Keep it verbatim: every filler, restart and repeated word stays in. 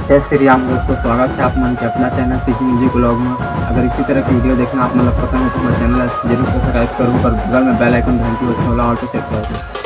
जय श्री राम दोस्तों, स्वागत है आप मन के अपना चैनल सीजी म्यूजिक ब्लॉग में। अगर इसी तरह की वीडियो देखना आप मन ला पसंद है तो हमारे चैनल ला जरूर सब्सक्राइब करूँ और बगल में बेल आइकन घंटी होता है, ऑल पे सेट कर दूँ।